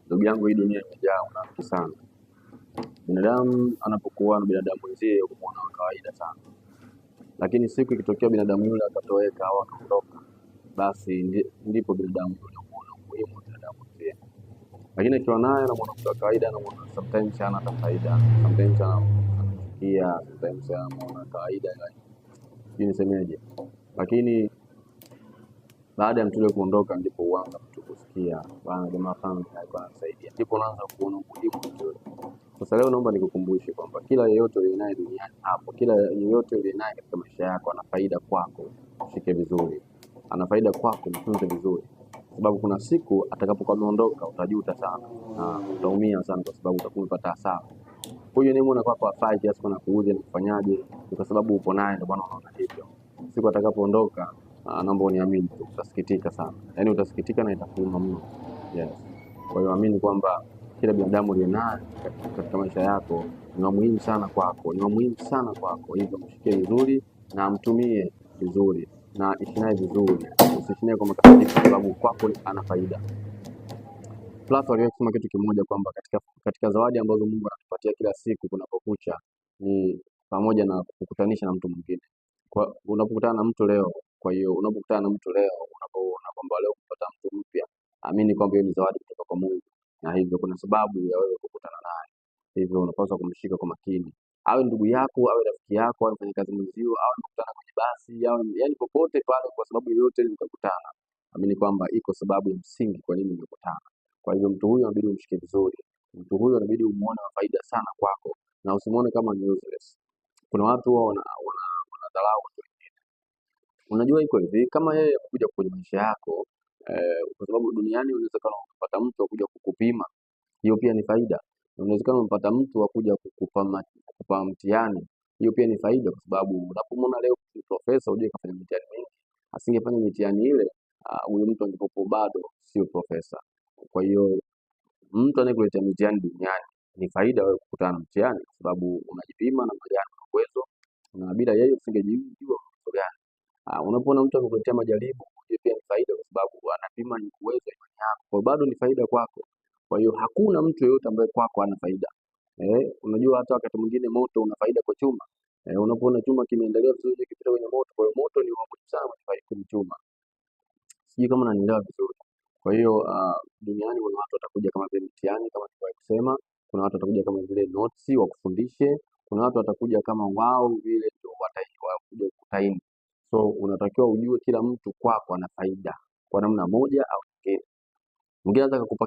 Ndugu yangu, hii dunia imejaa unafiki sana. Binadamu anapokuwa na binadamu mwenzie humuona wa kawaida sana, lakini siku ikitokea binadamu yule akatoweka au akaondoka, basi ndipo binadamu yule humuona umuhimu wa binadamu mwenzie. Lakini akiwa naye anamuona mtu wa kawaida, anamuona sometimes hana hata faida, sometimes anachukia, sometimes anamuona kawaida, like sijui nisemeje, lakini baada ya mtu yule kuondoka, ndipo huanza mtu kusikia bwana, jamaa fulani alikuwa anasaidia, ndipo unaanza kuona umuhimu wa mtu yule. Sasa leo naomba nikukumbushe kwamba kila yeyote uliye naye duniani hapo, kila yeyote uliye naye katika maisha yako ana faida kwako, mshike vizuri, ana faida kwako, mtunze vizuri, sababu kuna siku atakapokuwa ameondoka utajuta sana na utaumia sana, kwa sababu utakuwa umepata hasara. Huyu ni muona kwako hafai kiasi kwa kuuza na kufanyaje, ni kwa sababu upo naye, ndio maana unaona hivyo. Siku atakapoondoka, naomba uniamini tu, utasikitika sana, yaani utasikitika na itakuuma mno. Yes. Kwa hiyo amini kwamba kila binadamu uliye naye katika maisha yako ni wa muhimu sana kwako, ni wa muhimu sana kwako. Hivyo mshikie vizuri na mtumie vizuri na ishi naye vizuri, usiishi naye kwa makasiriko, kwa sababu kwako ana faida. Plato aliwahi kusema kitu kimoja kwamba katika zawadi ambazo Mungu anatupatia kila siku kunapokucha ni pamoja na kukutanisha na mtu mwingine. Kwa unapokutana na mtu leo, kwa hiyo unapokutana na mtu leo, unapoona kwamba leo kupata mtu mpya, amini kwamba hiyo ni zawadi kutoka kwa Mungu, na hivyo kuna sababu ya wewe kukutana naye, hivyo unapaswa kumshika kwa makini, awe ndugu yako, awe rafiki yako, awe mfanyakazi mwenzio, awe mkutana kwenye basi, awe yani popote pale, kwa sababu yoyote ile mkakutana, amini kwamba iko sababu ya msingi kwa nini mmekutana. Kwa hivyo mtu huyu inabidi umshike vizuri, mtu huyu inabidi umuone wa faida sana kwako, na usimuone kama ni useless. Kuna watu huwa wanadharau watu wengine. Unajua iko hivi, kama yeye amekuja kwenye maisha yako kwa sababu duniani unaweza kupata mtu akuja kukupima, hiyo pia ni faida. Unawezekana umepata mtu wa kuja kukupa mtihani, hiyo pia ni faida, kwa sababu unapomwona leo ni profesa, ujue kafanya mitihani mingi. Asingefanya mitihani ile, huyo mtu angekuwa bado sio profesa. Kwa hiyo mtu anayekuletea mitihani duniani ni faida wewe kukutana na mtihani, kwa sababu unajipima namna gani una uwezo, na bila yeye usingejijua uwezo gani. Unapoona mtu amekuletea majaribu, hiyo pia ni faida, kwa sababu anapima uwezo wa imani yako, kwa bado ni faida kwako. Kwa hiyo hakuna mtu yeyote ambaye kwako hana faida. Unajua hata wakati mwingine moto una faida kwa chuma. Unapoona chuma kimeendelea vizuri kikipita kwenye moto, kwa hiyo moto ni wa muhimu sana kwenye chuma. Sijui kama unanielewa vizuri. Kwa hiyo duniani kuna watu watakuja kama vile mtihani, kama nilivyowahi kusema. Kuna watu watakuja kama vile notes wakufundishe. Kuna watu watakuja kama wao vile ndio watakuja kutaini. So unatakiwa ujue kila mtu kwako ana faida kwa namna moja au nyingine. Mwingine anaweza kukupa